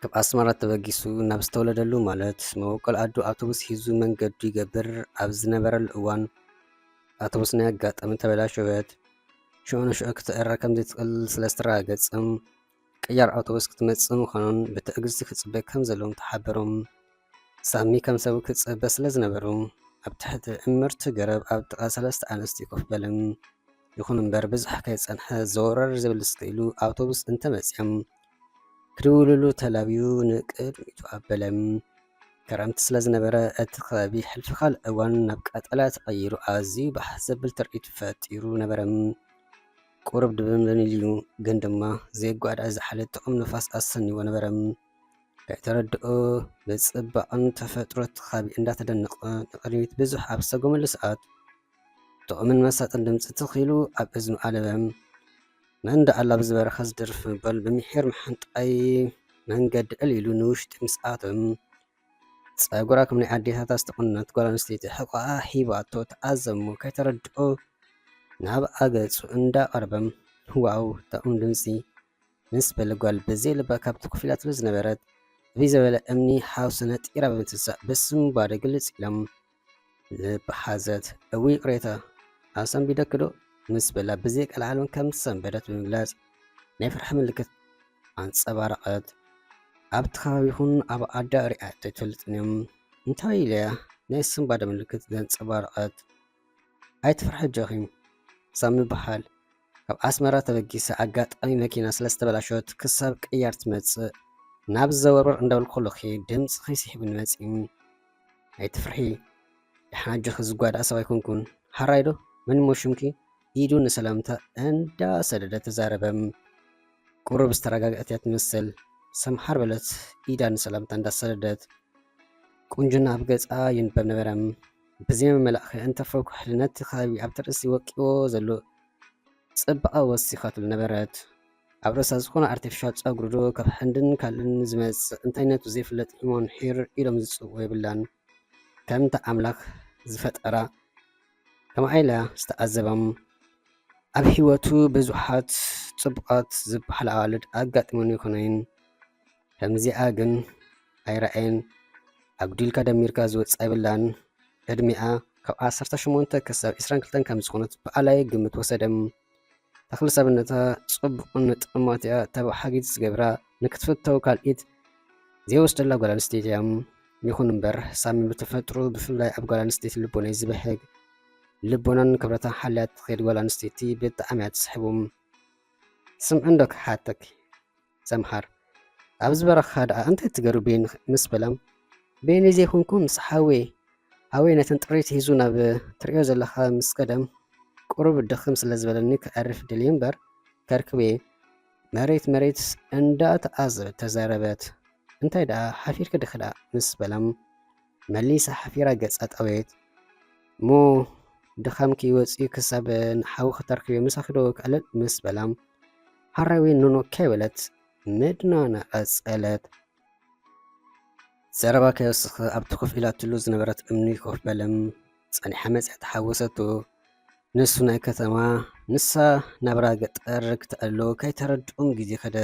ካብ ኣስመራ ተበጊሱ ናብ ዝተወለደሉ ማለት መበቆል ኣዱ ኣውቶቡስ ሒዙ መንገዱ ይገብር ኣብ ዝነበረሉ እዋን ኣውቶቡስ ናይ ኣጋጣሚ ተበላሸወት። ሽዑ ንሽዑ ክትእረ ከም ዘይትኽእል ስለ ዝተረጋገጸ ቅያር ኣውቶቡስ ክትመጽእ ምዃኑን ብትዕግስቲ ክጽበ ከም ዘለዎም ተሓበሮም። ሳሚ ከም ሰብ ክጸበ ስለ ዝነበሩ ኣብ ትሕቲ ዕምርቲ ገረብ ኣብ ጥቓ ሰለስተ ኣንስቲ ኮፍ በለ። ይኹን እምበር ብዙሕ ከይጸንሐ ዘወረር ዝብል ስቕ ኢሉ ኣውቶቡስ እንተመጽኦም ክድውልሉ ተላብዩ ንቅድሚቱ ኣበለ። ክረምቲ ስለ ዝነበረ እቲ ከባቢ ሕልፊ ካልእ እዋን ናብ ቀጠልያ ተቐይሩ ኣዝዩ ባህ ዘብል ትርኢት ፈጢሩ ነበረ። ቁሩብ ድብንብን ኢሉ ግን ድማ ዘየጓዳ ዝሓለ ጥዑም ንፋስ ኣሰንይዎ ነበረ። ከይተረድኦ ብጽባቐን ተፈጥሮ እቲ ከባቢ እንዳተደነቐ ንቕድሚት ብዙሕ ኣብ ዝሰጎመሉ ሰዓት ጥዑምን መሳጥን ድምጺ ትኽ ኢሉ ኣብ እዝኑ ኣለበ። መን ደኣ ኣላ ኣብዚ በረኻ ዝደርፍ ምባል ብምሒር ምሕንጣይ መንገዲ ዕል ኢሉ ንውሽጢ ምስ ኣተወ ጸጉራ ከም ናይ ኣዴታታ ዝተቖነነት ጓል ኣንስተይቲ ሕቖኣ ሂባቶ ተዓዘሞ ከይተረድኦ ናብኣ ገጹ እንዳቐረበ ዋው ጥዑም ድምጺ ምስ በለ ጓል ብዘይ ልባ ካብቲ ኮፍ ኢላትሉ ዝነበረት ዕብይ ዝበለ እምኒ ሓውሲ ነጢራ ብምትሳእ ብስንባደ ግልጽ ኢሎም ልቢ ሓዘት። እውይ ይቕሬታ ኣሰንቢደኪ ዶ ምስ በላ ብዘይ ቀልዓለም ከም ዝሰንበደት ብምግላጽ ናይ ፍርሒ ምልክት ኣንጸባረቐት። ኣብቲ ከባቢ ይኹን ኣብ ኣዳ ሪኣ ኣይትፈልጥን እዮም እንታይ ኢለያ ናይ ስንባደ ምልክት ዘንጸባረቐት። ኣይትፍርሒ ኣጆኺ ሳሚ ይበሃል። ካብ ኣስመራ ተበጊሰ ኣጋጣሚ መኪና ስለ ዝተበላሸወት ክሳብ ቅያር ትመጽእ ናብ ዘወርወር እንዳበልኩ ከለኹ ድምፅኺ ስሒቡኒ መፂኡ። ኣይትፍርሒ ደሓን ኣጆኺ ዝጓዳእ ሰብ ኣይኮንኩን። ሓራይ ዶ መን እሞ ሽምኪ? ኢዱ ንሰላምታ እንዳሰደደ ተዛረበ። ቁሩብ ዝተረጋግአት እያ ትመስል። ሰምሓር በለት ኢዳ ንሰላምታ እንዳሰደደት። ቁንጅና ኣብ ገጻ ይንበብ ነበረ። ብዘይ መመላእኺ እንተፈው ኩሕሊ ነቲ ከባቢ ኣብቲ ርእሲ ወቂዎ ዘሎ ጽባቐ ወሲኻትሉ ነበረት። ኣብ ርእሳ ዝኾነ ኣርቲፊሻል ጸጉሪ ዶ ካብ ሕንድን ካልእን ዝመጽእ እንታይነቱ ዘይፍለጥ ሂሞን ሄር ኢሎም ዝጽውዕዎ የብላን። ከምቲ ኣምላኽ ዝፈጠራ ከምኣ ኢላ ዝተዓዘባም። ኣብ ህይወቱ ብዙሓት ጽቡቓት ዝበሃላ ኣዋልድ ኣጋጢመን ይኾነይን። ከምዚኣ ግን ኣይረኣየን። ኣጉዲልካ ደሚርካ ዝወጽእ ኣይብላን። ዕድሚኣ ካብ ዓሰርተ ሸሞንተ ክሳብ ዕስራን ክልተን ከም ዝኾነት ብኣላይ ግምት ወሰደ። ተኽሊ ሰብነታ ጽቡቕን ጥዑማት እያ። ተባሓጊት ዝገብራ ንክትፍተው ካልኢት ዘይወስደላ ጓል ኣንስተይቲ እያ። ይኹን እምበር ሳሚ ብተፈጥሮ ብፍላይ ኣብ ጓል ኣንስተይቲ ልቦና እዩ ዝበህግ። ልቦናን ክብረታን ሓልያ ትኸይድ ጓል ኣንስተይቲ ብጣዕሚ እያ ትስሕቦም። ስምዒ እንዶ ክሓተኪ ሰምሓር ኣብዚ በረኻ ደኣ እንታይ ትገሩ ቤን ምስ በላም ቤኒ ዘይኮንኩ ምስ ሓወይ ሓወይ ነተን ጥሪት ሂዙ ናብ ትሪኦ ዘለኻ ምስ ከደም ቁሩብ ድኽም ስለ ዝበለኒ ክዕርፍ ደልየ እምበር ከርክቤ መሬት መሬት እንዳተዓዘበት ተዛረበት። እንታይ ደኣ ሓፊርኪ ዲኺ ደኣ ምስ በላም መሊሳ ሓፊራ ገጻ ጠወየት። እሞ ድኻምኪ ወጺኡ ክሳብ ንሓዊ ክተርክብዮ ምሳኺ ዶ ክዕልል ምስ በላም ሓራዊ ኖኖ ከይበለት ምድናና ቀጸለት። ዘረባ ከይወስኽ ኣብቲ ኮፍ ኢላትሉ ዝነበረት እምኒ ኮፍ በለም። ጸኒሓ መጺኣ ተሓወሰቶ። ንሱ ናይ ከተማ ንሳ ናብራ ገጠር ክትዕሎ ከይተረድኦም ግዜ ከደ።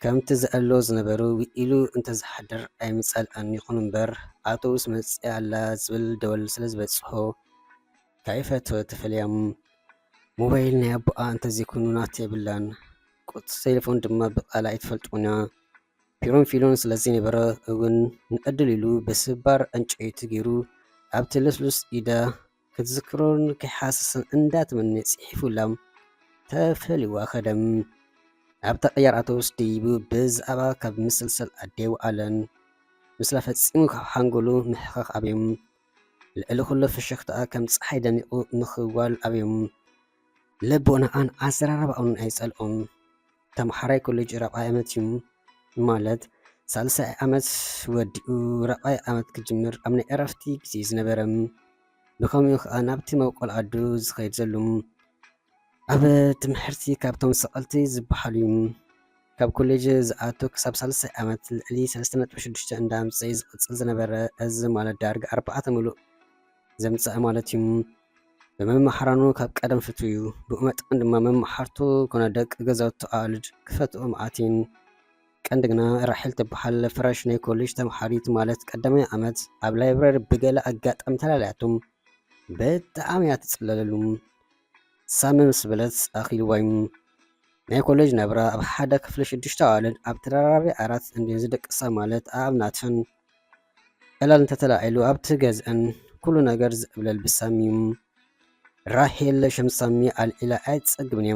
ከምቲ ዝዕሎ ዝነበሩ ውዒሉ እንተዝሓድር ኣይምጸልኣን ይኹን እምበር ኣውቶቡስ መጺኣ ኣላ ዝብል ደወል ስለ ዝበጽሖ ከይፈተወ ተፈልያም። ሞባይል ናይ ኣቦኣ እንተዘይኮይኑ ናቱ የብላን። ቁጽሪ ቴሌፎን ድማ ብቓላ ኣይትፈልጦን እያ። ፒሮን ፊሎን ስለ ዘይነበረ እውን ንዕድል ኢሉ ብስባር ዕንጨይቲ ገይሩ ኣብቲ ልስሉስ ኢዳ ክትዝክሮን ከይሓሰሰን እንዳተመነ ጽሒፉላ ተፈልይዋ ከደም። ኣብታ ቅያር ኣውቶቡስ ደይቡ ብዛዕባ ካብ ምስልሰል ኣደይ ወዓለን ምስላ ፈጺሙ ካብ ሓንጎሉ ምሕኻኽ ኣብዮም። ልዕሊ ኩሉ ፍሽኽታኣ ከም ጸሓይ ደሚቑ ምኽዋል ኣብዮም። ልቦናኣን ኣዘራርባኡን ኣይጸልኦን። ተምሃራይ ኮሌጅ ራብዓይ ዓመት እዩ። ማለት ሳልሳይ ዓመት ወዲኡ ራብዓይ ዓመት ክጅምር ኣብ ናይ ዕረፍቲ ግዜ ዝነበረ። ብኸምኡ ኸኣ ናብቲ መበቆል ዓዱ ዝኸይድ ዘሎ። ኣብ ትምህርቲ ካብቶም ሰቐልቲ ዝበሃሉ እዩ። ካብ ኮሌጅ ዝኣቱ ክሳብ ሳልሳይ ዓመት ልዕሊ ሰለስተ ነጥቢ ሽዱሽተ እንዳምጽእ ዝቕጽል ዝነበረ፣ እዚ ማለት ዳርጋ ኣርባዕተ ምሉእ ዘምጽእ ማለት እዩ። ብመምሃራኑ ካብ ቀደም ፍትው እዩ። ብኡ መጠን ድማ መምሃርቱ ኮነ ደቂ ገዛውቱ ኣዋልድ ክፈትዎ መዓት እየን። ቀንዲ ግና ራሄል ትበሃል ፍረሽ ናይ ኮሌጅ ተምሃሪት፣ ማለት ቀዳማይ ዓመት፣ ኣብ ላይብረሪ ብገለ ኣጋጣሚ ተላልያቶም። ብጣዕሚ እያ ትጽለለሉ። ሳሚ ምስ በለት ኣኺልዋ እዩ። ናይ ኮሌጅ ናብራ ኣብ ሓደ ክፍሊ ሽዱሽተ ኣዋልድ ኣብ ተደራራቢ ዓራት እንድየን ዝደቅሳ፣ ማለት ኣኣብ ናተን ዕላል እንተተላዒሉ ኣብቲ ገዝአን ኩሉ ነገር ዝዕብለል ብሳሚ እዩ። ራሄል ሽም ሳሚ ኣልዒላ ኣይትጸግብን እያ።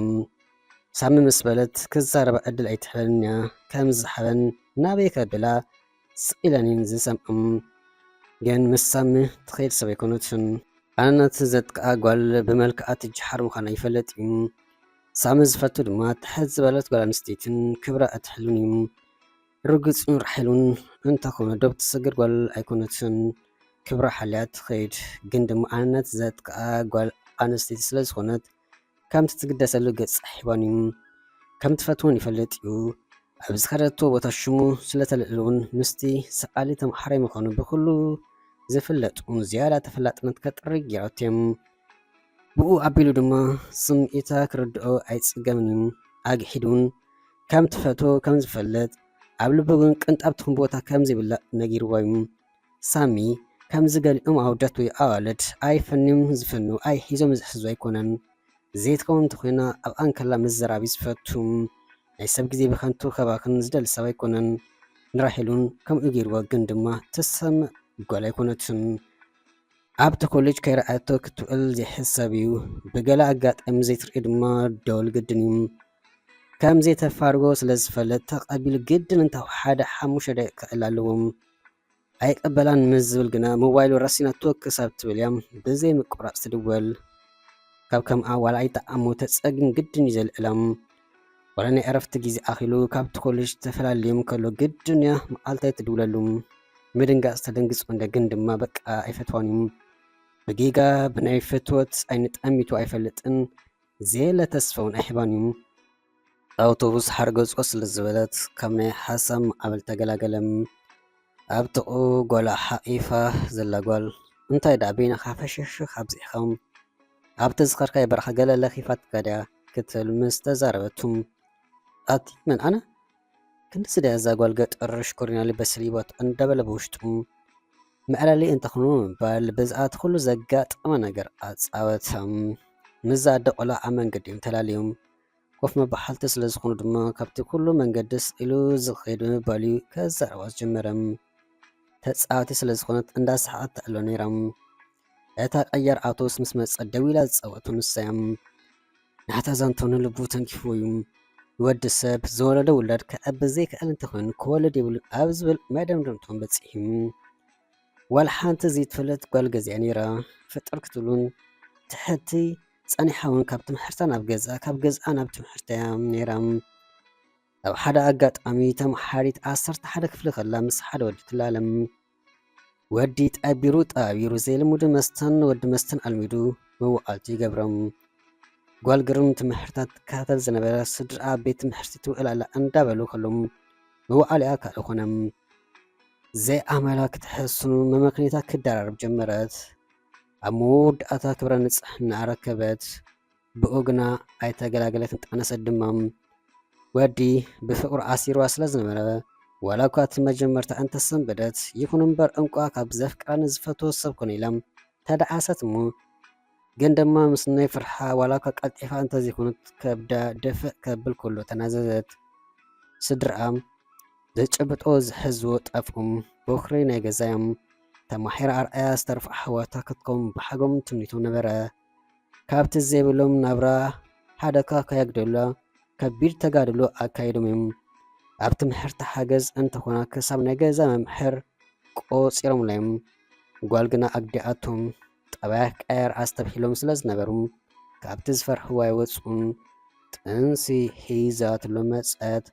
ሳሚ ምስ በለት ክዛረባ ዕድል ኣይትህበንን እያ። ከም ዝሓበን ናበይ ከብላ ስቕ ኢለን እየን ዝሰምዖም። ግን ምስ ሳሚ ትኸይድ ሰብ ኣይኮነትን። ኣነነት ዘጥቅኣ ጓል ብመልክዓ ትጀሓር ምዃና ይፈልጥ እዩ። ሳሚ ዝፈቱ ድማ ትሕት ዝበለት ጓል ኣንስተይትን ክብራ እትሕሉን እዩ። ርግጽ እዩ፣ ራሄል እውን እንተኾነ ዶብ ትሰግር ጓል ኣይኮነትን። ክብራ ሓልያ ትኸይድ። ግን ድማ ኣነነት ዘጥቅኣ ጓል ኣንስተይቲ ስለ ዝኾነት ከምቲ ትግደሰሉ ገጻ ሒባን እዩ። ከም ትፈትዎን ይፈልጥ እዩ። ኣብ ዝኸደቶ ቦታ ሽሙ ስለ ተልዕልውን ምስቲ ሰኣሊ ተምሃራይ ምዃኑ ብኹሉ ዝፍለጥ እውን ዝያዳ ተፈላጥነት ከጥሪ ገይራቶ እያ። ብኡ ኣቢሉ ድማ ስምዒታ ክርድኦ ኣይጽገምን እዩ። ኣግሒዱን ከም ትፈትዎ ከም ዝፈልጥ፣ ኣብ ልቡ ግን ቅንጣብ ትኹን ቦታ ከም ዘይብላ ነጊርዋ እዩ። ሳሚ ከምዚ ገሊኦም ኣወዳት ወይ ኣዋልድ ኣይፈንዮም ዝፈኑ ኣይሒዞም ዝሕዙ ኣይኮነን። ዘይትኸውን እንተኾይና ኣብ ኣንከላ ምዝራብ እዩ ዝፈቱ። ናይ ሰብ ግዜ ብኸንቱ ከባኽን ዝደሊ ሰብ ኣይኮነን። ንራሄል እውን ከምኡ ገይርዋ፣ ግን ድማ ትሰምዕ ጓል ኣይኮነትን። ኣብቲ ኮሌጅ ከይረኣየቶ ክትውዕል ዘይሕሰብ እዩ። ብገለ ኣጋጣሚ ዘይትርኢ ድማ ደወል ግድን እዩ። ከም ዘይተፋርጎ ስለ ዝፈልጥ ተቐቢሉ ግድን እንተ ሓደ ሓሙሽተ ደቂቕ ክዕላ ኣለዎም። ኣይቀበላን ምስ ዝብል ግና ሞባይሉ ረሲናቶ ክሳብ ትብል እያ ብዘይ ምቁራጽ ትድወል። ካብ ከምኣ ዋላ ኣይጠዓሞ ተጸግም ግድን እዩ ዘልዕላ። ዋላ ናይ ዕረፍቲ ግዜ ኣኺሉ ካብቲ ኮሌጅ ተፈላልዮም ከሎ ግድን እያ መዓልታይ ትድውለሉ። ምድንጋጽ ተደንግጾ እንደ ግን ድማ በቃ ኣይፈትዋን እዩ። ብጌጋ ብናይ ፍትወት ዓይኒ ጠሚቱ ኣይፈልጥን። ዘየለ ተስፋውን ኣይሕባን እዩ። ኣውቶቡስ ሓርገጾ ስለ ዝበለት ካብ ናይ ሓሳብ ማዕበል ተገላገለ። ኣብ ጥቕኡ ጓላ ሓቒፋ ዘላ ጓል፣ እንታይ ደኣ በይንኻ ፈሸሽኽ ኣብዚሕኻ? ኣብቲ ዝኸድካዮ በረኻ ገለ ለኺፋትካ ድያ? ክትብል ምስ ተዛረበቱ፣ ኣቲ መን ኣነ? ክንድዚ ድያ እዛ ጓል ገጠር ሽኮሪና ልበ ሰሊባቶ እንዳበለ ብውሽጡ፣ መዕለሊ እንተኾኑ ብምባል ብዛዕባ እቲ ኩሉ ዘጋጠመ ነገር ኣጻወተ። ምስዛ ኣደ ቆልዓ ኣብ መንገዲ እዮም ተላልዮም። ኮፍ መባሓልቲ ስለ ዝኾኑ ድማ ካብቲ ኩሉ መንገዲ ስቕ ኢሉ ዝኸይድ ብምባል እዩ ከዛረባ ዝጀመረ። ተጻዋቲ ስለ ዝኾነት እንዳሰሓቐት ትዕሎ ነይራ። እታ ቀያር ኣውቶቡስ ምስ መጸት ደው ኢላ ዝጸወቱ ንሳ እያ። ናታ ዛንቶ ንልቡ ተንኪፍዎ እዩ። ወዲ ሰብ ዝወለዶ ውላድ ከዕቢ ዘይክእል እንተኾይኑ ክወልድ የብሉን ኣብ ዝብል መደምደምታኦም በጺሑ። ዋላ ሓንቲ ዘይትፈልጥ ጓል ገዚኣ ነይራ። ፍጥር ክትብሉን ትሕቲ ጸኒሓ እውን ካብ ትምህርታ ናብ ገዝኣ፣ ካብ ገዝኣ ናብ ትምህርታ እያ ነይራ። ኣብ ሓደ ኣጋጣሚ ተምሃሪት ዓሰርተ ሓደ ክፍሊ ከላ ምስ ሓደ ወዲ ትላለም። ወዲ ጠቢሩ ጠቢሩ ዘይልሙድ መስተን ወዲ መስተን ኣልሚዱ መዋዕልቲ ይገብሮም። ጓል ግርም ትምህርታ ትከታተል ዝነበረ ስድራ ቤት ትምህርቲ ትውዕል ኣላ እንዳበሉ ከሎም መዋዕሊኣ ካልእ ኮነ። ዘይኣመላ ክትሕስኑ መመክንያታ ክደራረብ ጀመረት። ኣብ መወዳእታ ክብረ ንጽሕና ረከበት። ብኡ ግና ኣይተገላገለትን፣ ጠነሰት ድማ። ወዲ ብፍቕሩ ኣሲርዋ ስለ ዝነበረ፣ ዋላ እኳ እቲ መጀመርታ እንተሰንበደት፣ ይኹን እምበር እንቋ ካብ ዘፍቅራን ዝፈትዎ ሰብ ኮነ ኢላ ተደዓሰት እሞ፣ ግን ድማ ምስ ናይ ፍርሓ ዋላ እኳ ቀልጢፋ እንተዘይኮነት ከብዳ ድፍእ ከብል ከሎ ተናዘዘት። ስድርኣ ዝጭብጦ ዝሕዝዎ ጠፍኦም፣ ቦኽሪ ናይ ገዛዮም ተማሒራ ኣርኣያ ዝተርፋ ኣሕዋታ ክትከውን ብሓጎም ትምኒቶም ነበረ። ካብቲ ዘይብሎም ናብራ ሓደካ ከየግደሉላ ከቢድ ተጋድሎ ኣካይዶም እዮም። ኣብ ትምህርቲ ሓገዝ እንተኾና ክሳብ ናይ ገዛ መምሕር ቆጺሮምላ እዮም። ጓል ግና ኣግዲኣቶም። ጠባያ ክቀየር ኣስተብሂሎም ስለ ዝነበሩ ካብቲ ዝፈርሕዎ ኣይወጹን። ጥንሲ ሒዛትሎም መጸት።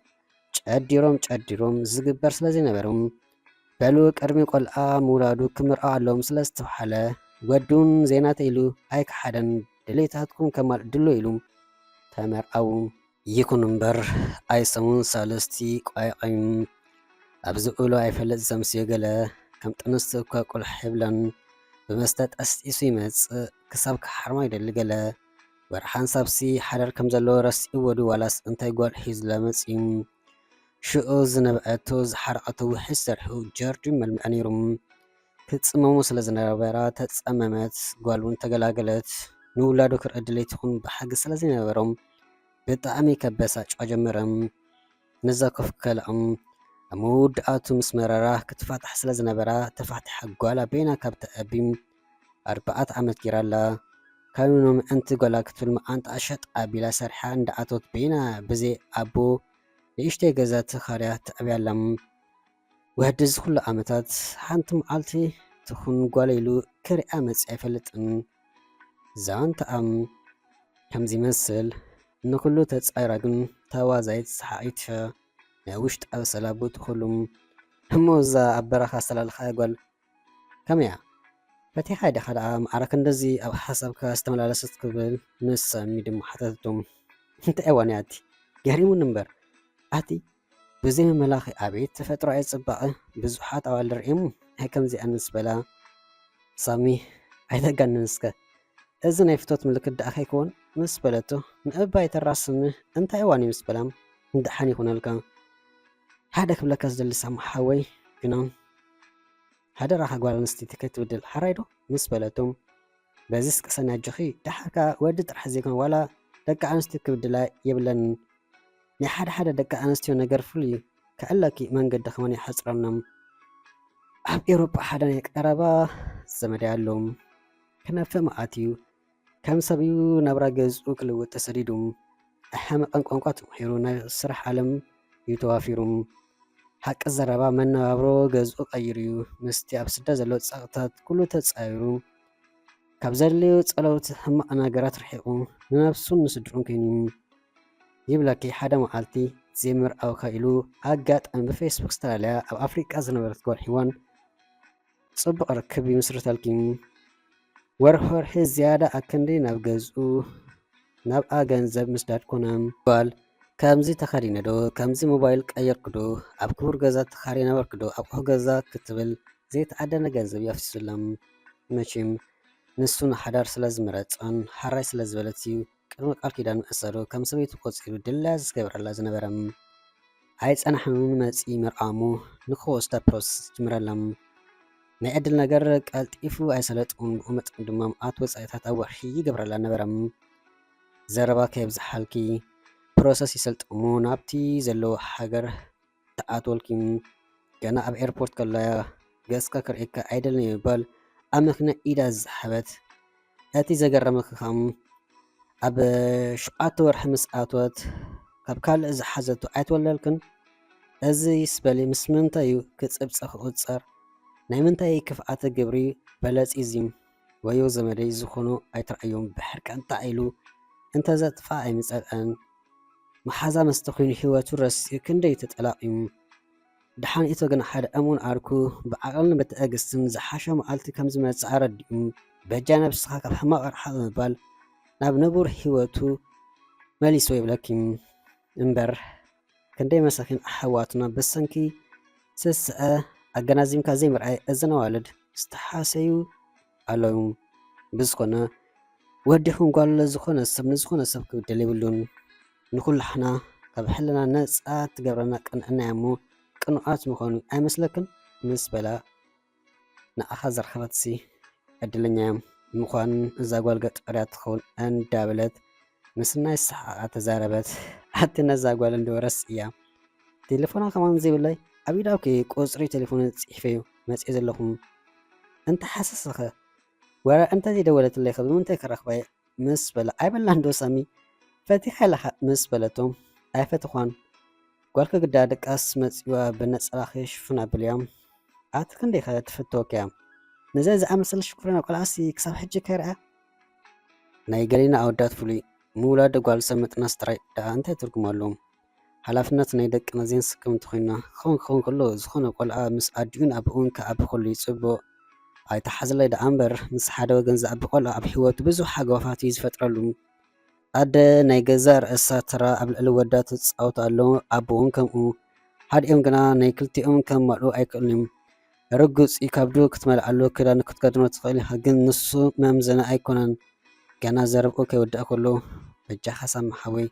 ጨዲሮም ጨዲሮም ዝግበር ስለ ዘይነበሮም፣ በሉ ቅድሚ ቆልዓ ምውላዱ ክምርዖ ኣለዎም ስለ ዝተብሃለ፣ ወዱን ዘይናተይ ኢሉ ኣይከሓደን፣ ድሌታትኩም ከማልእ ድሎ ኢሉ ተመርዓዉ። ይኹን እምበር ኣይሰሙን ሳልስቲ ቋይቆም። ኣብዚ ውዕሎ ኣይፈልጥ ዘምስዮ ገለ ከም ጥንስቲ እኳ ቁልሕ ይብላን። ብመስተ ጠስጢሱ ይመጽእ፣ ክሳብ ክሓርማ ይደሊ ገለ። ወርሓን ሳብሲ ሓዳር ከም ዘለዎ ረሲዕዎ ድዩ ዋላስ እንታይ ጓል ሒዙላ መጺኡ? ሽዑ ዝነብዐቶ ዝሓረቐቶ ውሕጅ ሰርሑ ጀርዲን መልምዐ ነይሩ። ክትጽመሞ ስለ ዝነበራ ተጸመመት፣ ጓል እውን ተገላገለት። ንውላዱ ክርኢ ድሌት ይኹን ብሓቂ ስለ ዘይነበሮም ብጣዕሚ ከበሳጭዋ ጀመረ። ነዛ ኮፍ ከልኣም ኣብ መወዳእቱ ምስ መረራ ክትፋታሕ ስለ ዝነበራ ተፋቲሓ ጓላ ቤና ካብ ተኣቢ ኣርባዕተ ዓመት ጌራ ኣላ። ካይኖ ምዕንቲ ጓላ ክትብል መዓንጣ ሸጥ ኣቢላ ሰሪሓ እንዳኣተወት ቤና ብዘይ ኣቦ ንእሽተይ ገዛ ተኻርያ ተዕብያ ኣላ። ወዲ እዚ ኩሉ ዓመታት ሓንቲ መዓልቲ ትኹን ጓለ ኢሉ ክሪኣ መጺኡ ኣይፈልጥን። ዛንታኣም ከምዚ ይመስል። ንኹሉ ተጻይራ ግን ተዋዛይት ሰሓቒት ናይ ውሽጣዊ ሰላም ትኹሉም። እሞ እዛ ኣብ በረኻ ዝተላለኻያ ጓል ከመይ እያ? ፈቲኻ ዲኻ ደኣ ማዕረ ክንድዚ ኣብ ሓሳብካ ዝተመላለሰት ክብል ንሰሚ ድማ ሓተተቶ። እንታይ እዋን እያ ኣቲ? ገሪሙኒ እምበር። ኣቲ ብዘይ መመላኺ ኣቤት ተፈጥሮኣዊ ጽባቐ! ብዙሓት ኣዋልድ ርእየ እሞ ከምዚኣን ምስ በላ ሳሚ ኣይተጋንን እስከ። እዚ ናይ ፍቶት ምልክት ደኣ ከይከውን ምስ በለቶ ንእባ ኣይተራስኒ እንታይ እዋን እዩ ምስ በላ ደሓን ይኹነልካ። ሓደ ክብለካ ዝደሊ ሳሚ ሓወይ ግና ሓደራኻ ጓል ኣንስተይቲ ከይትብድል ሓራይ ዶ ምስ በለቶ በዚ ስቅሰኒ ኣጆኺ ደሓር ከኣ ወዲ ጥራሕ ዘይኮነ ዋላ ደቂ ኣንስትዮ ክብድላ የብለንን ናይ ሓደ ሓደ ደቂ ኣንስትዮ ነገር ፍሉይ እዩ ከእለኪ መንገዲ ከማን ይሓፅረና ኣብ ኤውሮጳ ሓደ ናይ ቀረባ ዘመደይ ኣሎ ክነፍእ መኣት እዩ ከም ሰብ እዩ ናብራ ገዝኡ ክልውጥ ተሰዲዱ ኣይሓመቐን ቋንቋ ተምሒሩ ናይ ስራሕ ዓለም እዩ ተዋፊሩ ሓቂ ዘረባ መነባብሮ ገዝኡ ቀይሩ እዩ ምስቲ ኣብ ስደት ዘሎ ፀቕጥታት ኩሉ ተፃዊሩ ካብ ዘድልዮ ፀለውቲ ሕማቕ ነገራት ርሒቑ ንነብሱን ንስድሩን ኮይኑ ይብለኪ ሓደ መዓልቲ ዘይምርኣውካ ኢሉ ኣጋጣሚ ብፌስቡክ ዝተላለያ ኣብ ኣፍሪቃ ዝነበረት ጓል ሒዋን ፅቡቕ ርክብ ይምስርተልኪ ወርሒ ወርሒ ዝያዳ ኣክንዲ ናብ ገዝኡ ናብኣ ገንዘብ ምስዳድ ኮነ ጓል ከምዚ ተኸዲነ ዶ ከምዚ ሞባይል ቀየርኩ ዶ ኣብ ክቡር ገዛ ተኻርየ ነበርኩ ዶ ኣቑሑ ገዛ ክትብል ዘይተኣደነ ገንዘብ እዩ ኣፍሲሱላ መቸም ንሱ ንሓዳር ስለ ዝመረጸን ሓራይ ስለ ዝበለት እዩ ቅድሚ ቃል ኪዳን ምእሳሩ ከም ሰበይቱ ቆጺሩ ድላያ ዝገብረላ ዝነበረ። ኣይጸናሕን እውን መጺ መርዓሙ ንኽወስዳ ፕሮሰስ ጀምረላ። ናይ ዕድል ነገር ቀልጢፉ ኣይሰለጥን ብኡ መጠን ድማ መኣት ወጻኢታት ኣብ ወርሒ ይገብረላ ነበረ። ዘረባ ከየብዝሓልኪ ፕሮሰስ ይሰልጥሞ ናብቲ ዘለዎ ሃገር ትኣትወልኪ ገና ኣብ ኤርፖርት ከለያ ገጽካ ክርእየካ ኣይደልን ብምባል ኣብ መኪና ኢዳ ዝሰሓበት። እቲ ዘገረመኪ ከኣ ኣብ ሸውዓተ ወርሒ ምስ ኣተወት ካብ ካልእ ዝሓዘቶ ኣይትወለልክን? እዚስ በሊ ምስ ምንታይ እዩ ክጽብጸ ክቑጸር? ናይ ምንታይ ክፍኣተ ግብሪ በለጽ እዚ? ወዮ ዘመደይ ዝኾኖ ኣይትርኣዮም ብሕርቃን ጣዕ ኢሉ እንተዘጥፍኣ ኣይምጸልአን። መሓዛ መስተ ኮይኑ ህይወቱ ረሲዑ ክንደይ ተጠላቒሙ። ደሓን ኢቶ ግና ሓደ እሙን ዓርኩ ብዓቕልን ብትዕግስትን ዝሓሸ መዓልቲ ከም ዝመጽእ ኣረዲኡ በጃ ነብስኻ ካብ ሕማቕ ርሓቕ ብምባል ናብ ንቡር ህይወቱ መሊስዎ ይብለኪ እምበር ክንደይ መሳኪን ኣሓዋትና ብሰንኪ ስስዐ ኣገናዚምካ ዘይምርኣይ እዘን ኣዋልድ ዝተሓሰዩ ኣለዉ። ብዝኾነ ወዲ ይኹን ጓል ዝኾነ ሰብ ንዝኾነ ሰብ ክብደል የብሉን። ንኹላሕና ካብ ሕልና ነፃ ትገብረና ቅንዕና እያ እሞ ቅኑዓት ምዃኑ ኣይመስለክን? ምስ በላ ንዓኻ ዘርኸበትሲ ዕድለኛ እያ ምዃን እዛ ጓል ገጠር እያ ትኸውን እንዳበለት ምስናይ ሰሓቓ ተዛረበት። ኣቲ ነዛ ጓል እንዶ ረስእያ ቴሌፎና ከማን ዘይብለይ ኣብ ኢዳ ኦኬ ቁፅሪ ቴሌፎን ፅሒፈዮ መፅየ ዘለኹ እንተ ሓሰሰኸ ወረ እንተ ዘይደወለትለይ ከ ብምንታይ ክረኽባ እየ ምስ በላ ኣይበላን ዶ ሳሚ ፈቲኻ ኢለኻ ምስ በለቶ ኣይፈትዃን ጓልካ ግዳ ድቃስ መፂዋ ብነፀላኺ ሽፍን ኣብልያ ኣቲ ክንደይኸ ትፍተወኪ እያ ነዚ ዝኣመሰለ ሽኩርና ቆልዓሲ ክሳብ ሕጂ ከይርኣ ናይ ገሊና ኣወዳት ፍሉይ ምውላድ ጓል ሰብ ምጥናስ ጥራይ ደኣ እንታይ ትርጉም ኣለዎ ሓላፍነት ናይ ደቅና ዘይንስከም እንተኾይንና ክኸውን ክኸውን ከሎ ዝኾነ ቆልዓ ምስ ኣዲኡን ኣቦኡን ክዓቢ ከሎ እዩ ጽቡቕ ኣይትሓዝለይ ደኣ እምበር ምስ ሓደ ወገን ዝዓቢ ቆልዓ ኣብ ህይወቱ ብዙሕ ሃጓፋት እዩ ዝፈጥረሉ ኣደ ናይ ገዛእ ርእሳ ተራ ኣብ ልዕሊ ወዳ ትጻወት ኣሎ ኣቦ እውን ከምኡ ሓዲኦም ግና ናይ ክልቲኦም ከማልኡ ኣይክእሉን እዮም ርጉጽ እዩ ካብዱ ክትመልኣሉ ክዳኑ ክትከድኖ ትኽእል ኢኻ ግን ንሱ መምዘኒ ኣይኮነን ገና ዘረብኡ ከይወደኣ ከሎ በጃኻ ሳሚ ሓወይ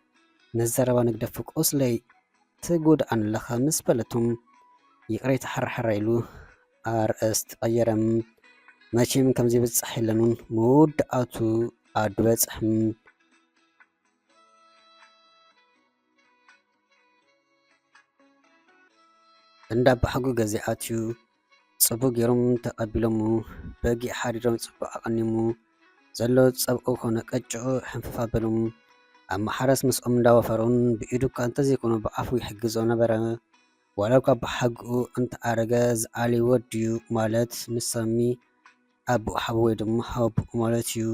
ነዚ ዘረባ ንግደፎ ቁስለይ ትጎድኣኒ ኣለኻ ምስ በለቶም፣ ይቕሬታ ሓራሓራ ኢሉ ኣርእስቲ ቀየረ። መቸም ከምዚ ብጻሕ የለኑን፣ መወዳእቱ ኣዱ በጽሕም። እንዳ ኣባሓጉ ገዛ ኣትዩ፣ ጽቡቕ ገይሮም ተቐቢሎሙ፣ በጊዕ ሓሪዶም ጽቡቕ ኣቐኒሙ፣ ዘሎ ጸብኡ ኮነ ቀጭዑ ሕንፍፍ ኣበሎም። ኣብ ማሓረስ ምስኦም እንዳወፈሩን ብኢዱ እኳ እንተዘይኮነ ብኣፉ ይሕግዞ ነበረ። ዋላ እኳ ኣባሓጉኡ እንተኣረገ ዝኣሊ ወድዩ ማለት ንሳሚ ኣቦኡ ሓው ወይ ድማ ሓወቦኡ ማለት እዩ።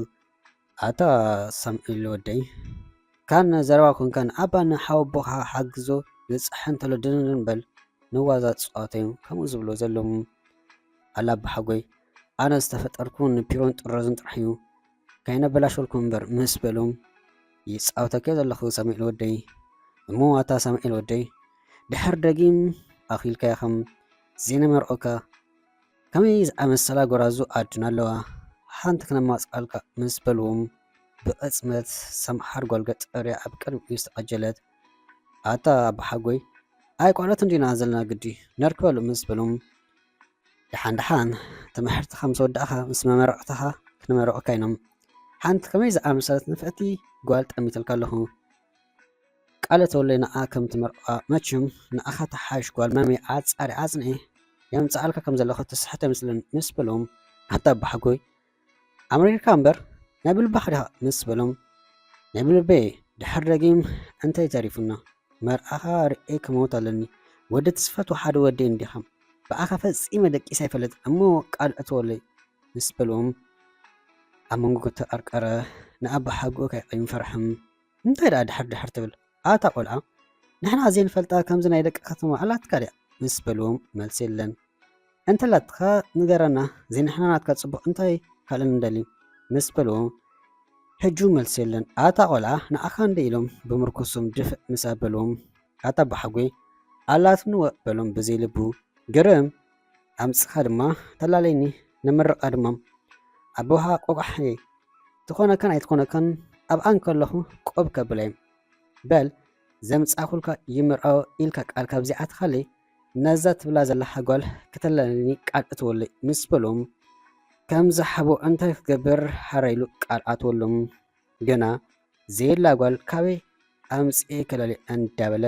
ኣታ ሳምኤል ወደይ፣ ካን ዘረባ ኮንካ ንኣባ ንሓወቦኻ ሓግዞ ዝጸሐ እንተሎ ድንን በል። ንዋዛ ጸዋታ እዮም ከምኡ ዝብሎ ዘለዉ። ኣላ ኣባሓጎይ፣ ኣነ ዝተፈጠርኩ ንፒሮን ጥረዝን ጥራሕ እዩ። ከይነበላሸልኩም እምበር ምስ በሎም፣ ይጻወተከ ዘለኹ ሳሙኤል ወደይ። እሞ ኣታ ሳሙኤል ወደይ፣ ድሕር ደጊም ኣኺልካ ኢኸም ዘይነመርኦካ ከመይ ዝኣመሰላ ጎራዙ ኣድና ኣለዋ። ሓንቲ ክነማጽኣልካ ምስ በልዎም፣ ብቕጽበት ሰምሓር ጓል ገጠርያ ኣብ ቅድሚኡ ዝተቐጀለት። ኣታ ኣባሓጎይ፣ ኣይ ቆልዑት እንዲና ዘለና ግዲ፣ ነርክበሉ ምስ በሎም፣ ደሓን ደሓን ትምህርትኻ ምስ ወዳእኻ ምስ መመረቕትኻ ክንመርቑካ ኢኖም። ሓንቲ ከመይ ዝኣመሰለት ንፍዕቲ ጓል ጠሚተልካ ኣለኹ። ቃለ ተወለይ ንኣ ከም ትመርቋ መችም ንኣኻ ተሓሽ ጓል መመይ ኣጻሪ ኣጽንኤ የምጽኣልካ ከም ዘለኹ ትስሕት ኣይመስልን ምስ በሎም፣ ኣታ ኣባሓጎይ ኣምሪርካ እምበር ናይ ብልባኻ ዲኻ ምስ በሎም፣ ናይ ብልበይ ድሕር ደጊም እንታይ ተሪፉና መርኣኻ ርእየ ክመውት ኣለኒ። ወዲ ትስፈት ወሓደ ወዲ እንዲኻ ብኣኻ ፈጺመ ደቂስ ኣይፈልጥ እሞ ቃል እተወለይ ምስ በልዎም ኣብ መንጎ ተቐርቀረ። ንኣባሓጎ ካይቀይም ፈርሕም እንታይ ደኣ ድሕር ድሕር ትብል ኣታ ቆልዓ ንሕና ዘይንፈልጣ ከምዚ ናይ ደቂ ከተማ ኣላትካ ድያ ምስ በልዎም መልሲ የለን። እንተላትካ ንገረና ዘይንሕና ናትካ ጽቡቕ እንታይ ካልእ ንደሊ ምስ በልዎም ሕጁ መልሲ የለን። ኣታ ቆልዓ ንኣኻ እንደ ኢሎም ብምርኩሶም ድፍእ ምስ ኣበልዎም ኣታ ኣባሓጎይ ኣላትኒ ወ በሎም ብዘይ ልቡ ግርም ኣምጽኻ ድማ ተላለይኒ ንምርቓ ድማ ኣቦኻ ቆቋሕ ትኾነካን ኣይትኾነካን ኣብኣ እንከለኹ ቆብ ከብለይ በል ዘምጻኹልካ ይምርዖ ኢልካ ቃል ካብ ዘይኣትኻለይ ነዛ ትብላ ዘለኻ ጓል ክተላለኒ ቃል እትወለይ ምስ በሎም ከም ዝሓቦ እንታይ ክገብር ሓራ ኢሉ ቃል ኣትወሎም። ገና ዘየላ ጓል ካበይ ኣምጽኤ ከላሊ እንዳበለ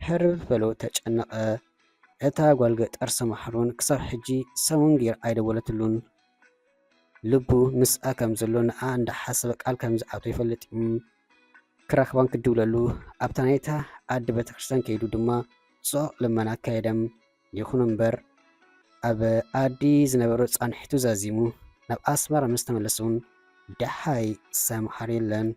ህርብ በሎ ተጨነቐ። እታ ጓል ገጠር ሰማሕሮን ክሳብ ሕጂ ሰሙን ገይራ ኣይደወለትሉን። ልቡ ምስኣ ከም ዘሎ ንኣ እንዳሓሰበ ቃል ከም ዝኣቶ ይፈልጥ እዩ። ክረኽባን ክድውለሉ ኣብታ ናይታ ኣዲ ቤተክርስትያን ከይዱ ድማ ጽዑቕ ልመና ኣካየደ። ይኹን እምበር ኣብ ኣዲ ዝነበሮ ጻንሒቱ ዛዚሙ ናብ ኣስመራ ምስ ተመለሰ እውን ደሃይ ሰምሓር የለን።